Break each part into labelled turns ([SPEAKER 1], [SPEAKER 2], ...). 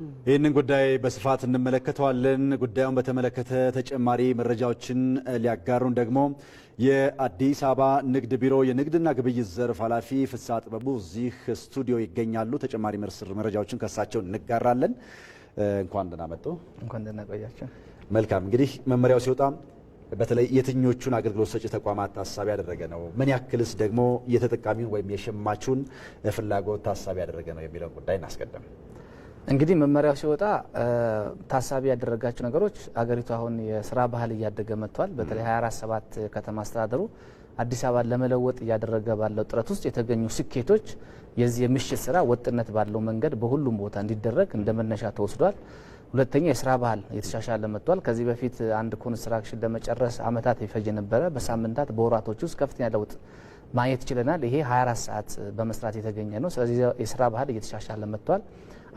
[SPEAKER 1] ይህንን ጉዳይ በስፋት እንመለከተዋለን። ጉዳዩን በተመለከተ ተጨማሪ መረጃዎችን ሊያጋሩን ደግሞ የአዲስ አበባ ንግድ ቢሮ የንግድና ግብይት ዘርፍ ኃላፊ ፍስሐ ጥበቡ እዚህ ስቱዲዮ ይገኛሉ። ተጨማሪ መረጃዎችን ከሳቸው እንጋራለን። እንኳን ደህና መጡ።
[SPEAKER 2] እንኳን ደህና ቆያችሁ።
[SPEAKER 1] መልካም። እንግዲህ መመሪያው ሲወጣ በተለይ የትኞቹን አገልግሎት ሰጪ ተቋማት ታሳቢ ያደረገ ነው፣ ምን ያክልስ ደግሞ የተጠቃሚውን ወይም የሸማቹን ፍላጎት ታሳቢ ያደረገ ነው የሚለውን ጉዳይ እናስቀድም።
[SPEAKER 2] እንግዲህ መመሪያው ሲወጣ ታሳቢ ያደረጋቸው ነገሮች አገሪቱ አሁን የስራ ባህል እያደገ መጥቷል። በተለይ 24/7 ከተማ አስተዳደሩ አዲስ አበባን ለመለወጥ እያደረገ ባለው ጥረት ውስጥ የተገኙ ስኬቶች የዚህ የምሽት ስራ ወጥነት ባለው መንገድ በሁሉም ቦታ እንዲደረግ እንደ መነሻ ተወስዷል። ሁለተኛ የስራ ባህል የተሻሻለ መጥቷል። ከዚህ በፊት አንድ ኮንስትራክሽን ለመጨረስ አመታት ይፈጅ የነበረ በሳምንታት በወራቶች ውስጥ ከፍተኛ ለውጥ ማየት ችለናል። ይሄ 24 ሰዓት በመስራት የተገኘ ነው። ስለዚህ የስራ ባህል እየተሻሻለ መጥቷል።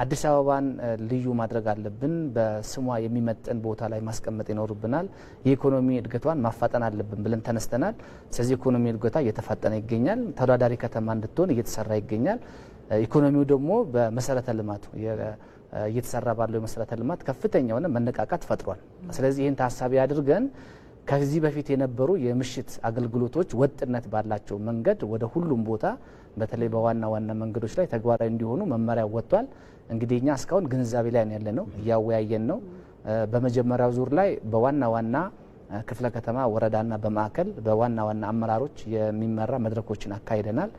[SPEAKER 2] አዲስ አበባን ልዩ ማድረግ አለብን። በስሟ የሚመጥን ቦታ ላይ ማስቀመጥ ይኖርብናል። የኢኮኖሚ እድገቷን ማፋጠን አለብን ብለን ተነስተናል። ስለዚህ ኢኮኖሚ እድገቷ እየተፋጠነ ይገኛል። ተወዳዳሪ ከተማ እንድትሆን እየተሰራ ይገኛል። ኢኮኖሚው ደግሞ በመሰረተ ልማቱ እየተሰራ ባለው የመሰረተ ልማት ከፍተኛ የሆነ መነቃቃት ፈጥሯል። ስለዚህ ይህን ታሳቢ አድርገን ከዚህ በፊት የነበሩ የምሽት አገልግሎቶች ወጥነት ባላቸው መንገድ ወደ ሁሉም ቦታ በተለይ በዋና ዋና መንገዶች ላይ ተግባራዊ እንዲሆኑ መመሪያ ወጥቷል። እንግዲህ እኛ እስካሁን ግንዛቤ ላይ ነው ያለነው፣ እያወያየን ነው። በመጀመሪያው ዙር ላይ በዋና ዋና ክፍለ ከተማ ወረዳና በማዕከል በዋና ዋና አመራሮች የሚመራ መድረኮችን አካሂደናል።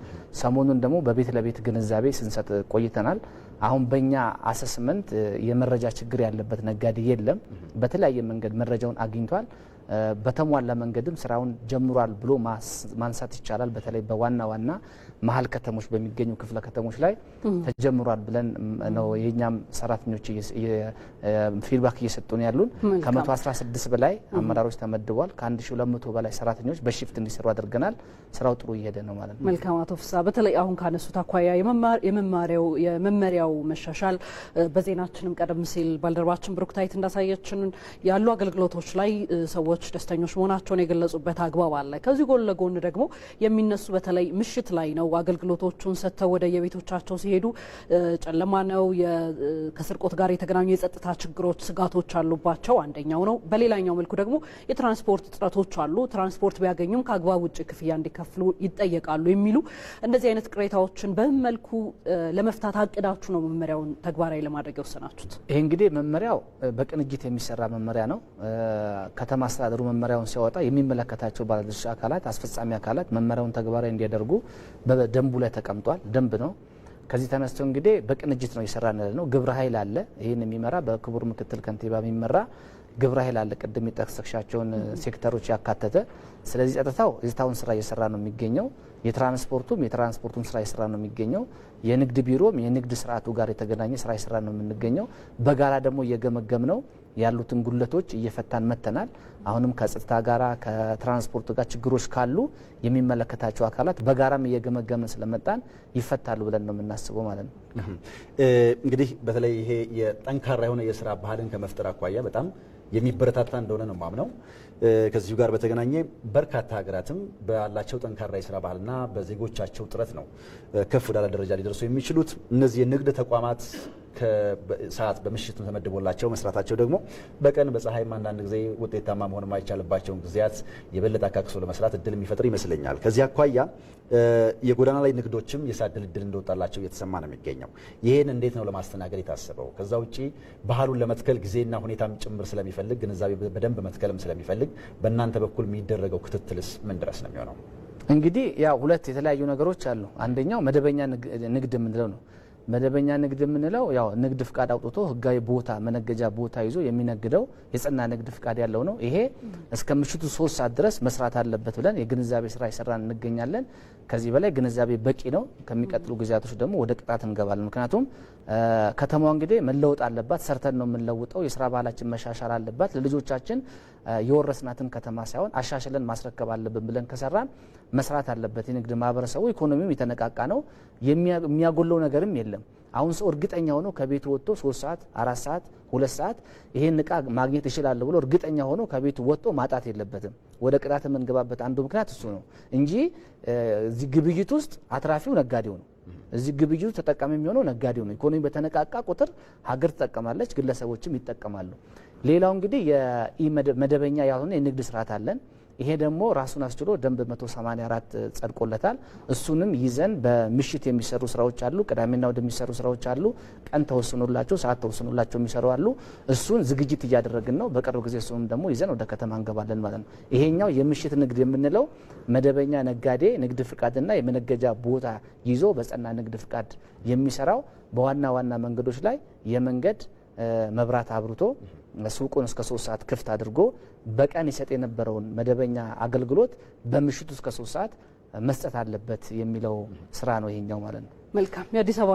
[SPEAKER 2] ሰሞኑን ደግሞ በቤት ለቤት ግንዛቤ ስንሰጥ ቆይተናል። አሁን በእኛ assessment የመረጃ ችግር ያለበት ነጋዴ የለም። በተለያየ መንገድ መረጃውን አግኝቷል። በተሟላ መንገድም ስራውን ጀምሯል ብሎ ማንሳት ይቻላል። በተለይ በዋና ዋና መሀል ከተሞች በሚገኙ ክፍለ ከተሞች ላይ ተጀምሯል ብለን ነው የኛም ሰራተኞች feedback እየሰጡን ያሉን። ከ116 በላይ አመራሮች ተመድበዋል። ከ1200 በላይ ሰራተኞች በ shift እንዲሰሩ አድርገናል። ስራው ጥሩ እየሄደ ነው ማለት ነው።
[SPEAKER 3] መልካም አቶ ፍስሐ፣ በተለይ አሁን ካነሱት አኳያ የመመሪያው መሻሻል በዜናችንም ቀደም ሲል ባልደረባችን ብሩክታይት እንዳሳየችን ያሉ አገልግሎቶች ላይ ሰዎች ደስተኞች መሆናቸውን የገለጹበት አግባብ አለ። ከዚህ ጎን ለጎን ደግሞ የሚነሱ በተለይ ምሽት ላይ ነው አገልግሎቶቹን ሰጥተው ወደ የቤቶቻቸው ሲሄዱ ጨለማ ነው፣ ከስርቆት ጋር የተገናኙ የጸጥታ ችግሮች፣ ስጋቶች አሉባቸው አንደኛው ነው። በሌላኛው መልኩ ደግሞ የትራንስፖርት እጥረቶች አሉ። ትራንስፖርት ቢያገኙም ከአግባብ ውጭ ክፍያ እንዲከፍሉ ይጠየቃሉ የሚሉ እንደዚህ አይነት ቅሬታዎችን በምን መልኩ ለመፍታት አቅዳችሁ ነው መመሪያውን ተግባራዊ ለማድረግ የወሰናችሁት?
[SPEAKER 2] ይህ እንግዲህ መመሪያው በቅንጅት የሚሰራ መመሪያ ነው። ከተማ አስተዳደሩ መመሪያውን ሲያወጣ የሚመለከታቸው ባለድርሻ አካላት፣ አስፈጻሚ አካላት መመሪያውን ተግባራዊ እንዲያደርጉ በደንቡ ላይ ተቀምጧል። ደንብ ነው። ከዚህ ተነስቶ እንግዲህ በቅንጅት ነው እየሰራን ያለ ነው። ግብረ ኃይል አለ። ይህን የሚመራ በክቡር ምክትል ከንቲባ የሚመራ ግብረ ኃይል አለ። ቅድም የጠቀስሻቸውን ሴክተሮች ያካተተ። ስለዚህ ጸጥታው የጸጥታውን ስራ እየሰራ ነው የሚገኘው። የትራንስፖርቱም የትራንስፖርቱን ስራ እየሰራ ነው የሚገኘው። የንግድ ቢሮም የንግድ ስርዓቱ ጋር የተገናኘ ስራ እየሰራ ነው የምንገኘው። በጋራ ደግሞ እየገመገም ነው ያሉትን ጉድለቶች እየፈታን መጥተናል። አሁንም ከጸጥታ ጋራ ከትራንስፖርቱ ጋር ችግሮች ካሉ የሚመለከታቸው አካላት በጋራም እየገመገምን ስለመጣን ይፈታሉ ብለን ነው የምናስበው ማለት ነው።
[SPEAKER 1] እንግዲህ በተለይ ይሄ የጠንካራ የሆነ የስራ ባህልን ከመፍጠር አኳያ በጣም የሚበረታታ እንደሆነ ነው ማምነው። ከዚሁ ጋር በተገናኘ በርካታ ሀገራትም ባላቸው ጠንካራ የስራ ባህልና በዜጎቻቸው ጥረት ነው ከፍ ወዳለ ደረጃ ሊደርሱ የሚችሉት። እነዚህ የንግድ ተቋማት ሰዓት በምሽት ተመድቦላቸው መስራታቸው ደግሞ በቀን በፀሐይም አንዳንድ ጊዜ ውጤታማ መሆን የማይቻልባቸውን ጊዜያት የበለጠ አካክሶ ለመስራት እድል የሚፈጥር ይመስለኛል። ከዚህ አኳያ የጎዳና ላይ ንግዶችም የስራ እድል እንደወጣላቸው እየተሰማ ነው የሚገኘው። ይህን እንዴት ነው ለማስተናገድ የታሰበው? ከዛ ውጪ ባህሉን ለመትከል ጊዜና ሁኔታም ጭምር ስለሚፈልግ ግንዛቤ በደንብ መትከልም ስለሚፈልግ በእናንተ በኩል የሚደረገው ክትትልስ ምን ድረስ ነው የሚሆነው?
[SPEAKER 2] እንግዲህ ያው ሁለት የተለያዩ ነገሮች አሉ። አንደኛው መደበኛ ንግድ የምንለው ነው። መደበኛ ንግድ የምንለው ያው ንግድ ፍቃድ አውጥቶ ህጋዊ ቦታ መነገጃ ቦታ ይዞ የሚነግደው የጸና ንግድ ፍቃድ ያለው ነው። ይሄ እስከ ምሽቱ 3 ሰዓት ድረስ መስራት አለበት ብለን የግንዛቤ ስራ የሰራን እንገኛለን። ከዚህ በላይ ግንዛቤ በቂ ነው። ከሚቀጥሉ ጊዜያቶች ደግሞ ወደ ቅጣት እንገባለን። ምክንያቱም ከተማዋ እንግዲህ መለወጥ አለባት። ሰርተን ነው የምንለውጠው። የስራ ባህላችን መሻሻል አለባት። ለልጆቻችን የወረስናትን ከተማ ሳይሆን አሻሽለን ማስረከብ አለብን ብለን ከሰራን መስራት አለበት። የንግድ ማህበረሰቡ ኢኮኖሚውም የተነቃቃ ነው። የሚያጎለው ነገርም የለም። አሁን ሰው እርግጠኛ ሆኖ ከቤቱ ወጥቶ 3 ሰዓት፣ 4 ሰዓት፣ 2 ሰዓት ይሄን እቃ ማግኘት እችላለሁ ብሎ እርግጠኛ ሆኖ ከቤቱ ወጥቶ ማጣት የለበትም። ወደ ቅጣት የምንገባበት አንዱ ምክንያት እሱ ነው እንጂ እዚህ ግብይት ውስጥ አትራፊው ነጋዴው ነው። እዚህ ግብይቱ ተጠቃሚ የሚሆነው ነጋዴው ነው። ኢኮኖሚ በተነቃቃ ቁጥር ሀገር ትጠቀማለች፣ ግለሰቦችም ይጠቀማሉ። ሌላው እንግዲህ መደበኛ ያልሆነ የንግድ ስርዓት አለን። ይሄ ደግሞ ራሱን አስችሎ ደንብ 184 ጸድቆለታል። እሱንም ይዘን በምሽት የሚሰሩ ስራዎች አሉ፣ ቅዳሜና እሁድ የሚሰሩ ስራዎች አሉ፣ ቀን ተወስኖላቸው ሰዓት ተወስኖላቸው የሚሰሩ አሉ። እሱን ዝግጅት እያደረግን ነው። በቅርብ ጊዜ እሱንም ደግሞ ይዘን ወደ ከተማ እንገባለን ማለት ነው። ይሄኛው የምሽት ንግድ የምንለው መደበኛ ነጋዴ ንግድ ፍቃድና የመነገጃ ቦታ ይዞ በጸና ንግድ ፍቃድ የሚሰራው በዋና ዋና መንገዶች ላይ የመንገድ መብራት አብርቶ ሱቁን እስከ 3 ሰዓት ክፍት አድርጎ በቀን ይሰጥ የነበረውን መደበኛ አገልግሎት በምሽቱ እስከ 3 ሰዓት መስጠት አለበት የሚለው ስራ ነው ይሄኛው ማለት ነው።
[SPEAKER 3] መልካም፣ የአዲስ አበባ